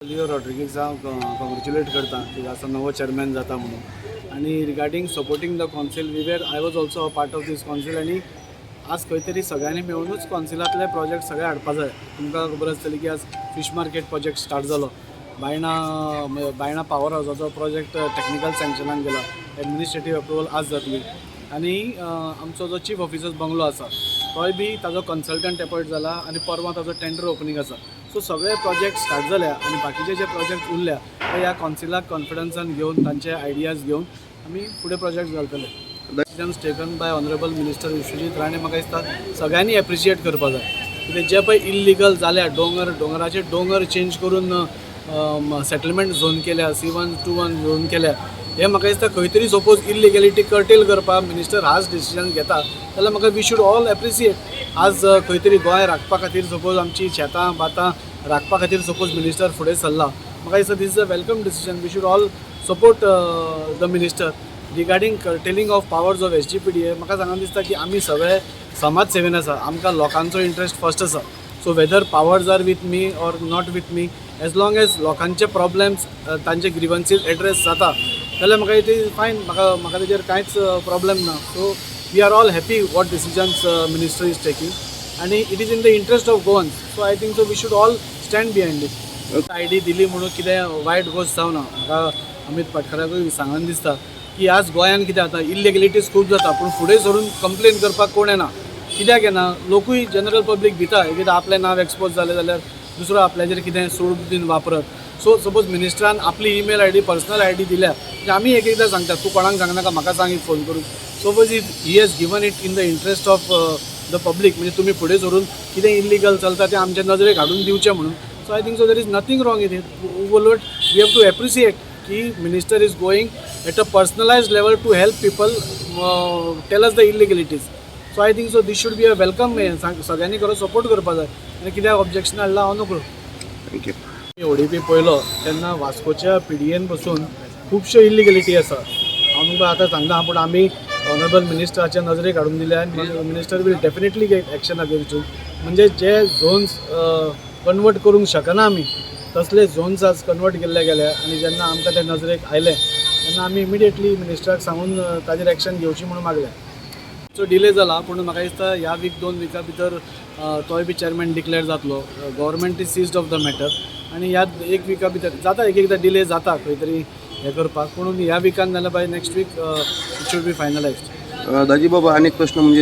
Leo रॉड्रिगीसाक हांव congratulate करता की आतां नवो चेअरमॅन जाता म्हणून. आनी regarding supporting the council, we were I was also a part of this council. आनी आज खंय तरी सगळ्यांनी मेळुनूच कौन्सिलांतले प्रोजेक्ट सगळे हाडपा जाय. तुमकां खबर आसतली की आज फिश मार्केट प्रोजेक्ट स्टार्ट जालो, बायणा बायणा पावर हावसाचो प्रोजेक्ट टॅक्निकल सँक्शनाक गेला, एडमिनिस्ट्रेटीव अप्रुवल आज जातली. आनी आमचो जो चीफ ऑफिसर्स बंगलो आसा, तोय बी ताजो कन्सल्टंट एपॉयंट जाला आनी परवां ताजो टेंडर ओपनींग आसा. सो सगळे प्रोजेक्ट स्टार्ट जाल्या आनी बाकीचे जे प्रोजेक्ट उरल्या ते ह्या कौन्सिलाक कॉन्फिडन्सान घेवन, तांचे आयडियाज घेवन आमी फुडें प्रोजेक्ट घालतले. Decisions taken by honourable minister Vishwajit Rane, म्हाका दिसता सगळ्यांनी एप्रिशिएट करपा जाय. कित्याक जे पळय इल्लिगल जाल्या, दोंगर दोंगराचे दोंगर चेंज करून सेटलमेंट झोन केल्या, C1 2 1 zone केल्या, हे म्हाका दिसता खंय तरी सपोज इल्लिगेलिटी कर्टेल करपाक मिनिस्टर हाच डिसिजन घेता जाल्यार म्हाका we should all appreciate. आज खंय तरी गोंय राखपा खातीर, सपोज आमची शेतां भातां राखपा खातीर सपोज मिनिस्टर फुडें सरला, म्हाका दिसता this is a welcome decision. We should all support the minister. Regarding curtailing of powers of SGPDA, म्हाका सांगून दिसता की आमी सगळे समाज सेवेन आसा, आमकां लोकांचो इंट्रस्ट फर्स्ट आसा. So whether powers are with me or not with me, as long as लोकांचे प्रॉब्लेम्स, तांचे ग्रिवन्सीज एड्रेस जाता जाल्यार म्हाका it is fine. म्हाका तेजेर कांयच प्रॉब्लेम ना. So we are all happy what decisions minister is taking आनी it is in the interest of Goans, so I think so we should all stand behind it. ID दिली म्हणून कितें वायट गोश्ट जावना. म्हाका अमीत पाटकराकूय सांगन दिसता की आज गोंयान कितें जाता, इल्लिगेलिटीज खूब जाता, पूण फुडें सरून कंप्लेन करपाक कोण येना. कित्याक येना? लोकूय, जनरल पब्लीक भिता, एकदां आपलें नांव एक्सपोज जालें जाल्यार दुसरो आपल्याचेर कितें सूड बीन वापरत. सो सपोज मिनिस्टरान आपली email ID, personal ID दिल्या, म्हणजे आमी एक एकदां सांगता, तूं कोणाक सांगनाका, म्हाका सांग एक फोन करून. Suppose if he has given it in the interest of the public, म्हणजे तुमी फुडें सरून कितें इल्लिगल चलता तें आमच्या नजरेक हाडून दिवचें म्हणून, so I think so there is nothing wrong in it. उलट we have to appreciate की minister is going at a personalized level to help people, tell us the illegalities. So I think so this should be a welcome. सगळ्यांनी खरो support करपा जाय आनी कित्याक objection हाडलां हांव नकळो. Thank you. ODP पळयलो तेन्ना वास्कोच्या पीडीएन बसून खुबश्यो इल्लिगेलिटी आसा. हांव तुमकां आतां सांगना, पूण आमी ऑनरेबल मिनिस्टराच्या नजरेक हाडून दिल्या आनी minister will definitely get action against. म्हणजे जे झोन्स कन्वर्ट करूंक शकना आमी, तसले झोन्स आज कन्वर्ट केल्ले गेले. आनी जेन्ना आमकां ते नजरेक आयले तेन्ना आमी इमिडिएटली मिनिस्टराक सांगून ताजेर एक्शन घेवची म्हणून मागलें. सो डिले जाला, पूण म्हाका दिसता ह्या वीक 2 विका भितर तोय बी चेअरमॅन डिक्लेअर जातलो. Government is seized of the matter आनी ह्या एक विका भितर जाता. एक एकदां डिले जाता खंय तरी हें करपाक, पूण ह्या विकान जाल्यार by next week it should be finalized. दाजी बाबा, अनेक प्रश्न म्हणजे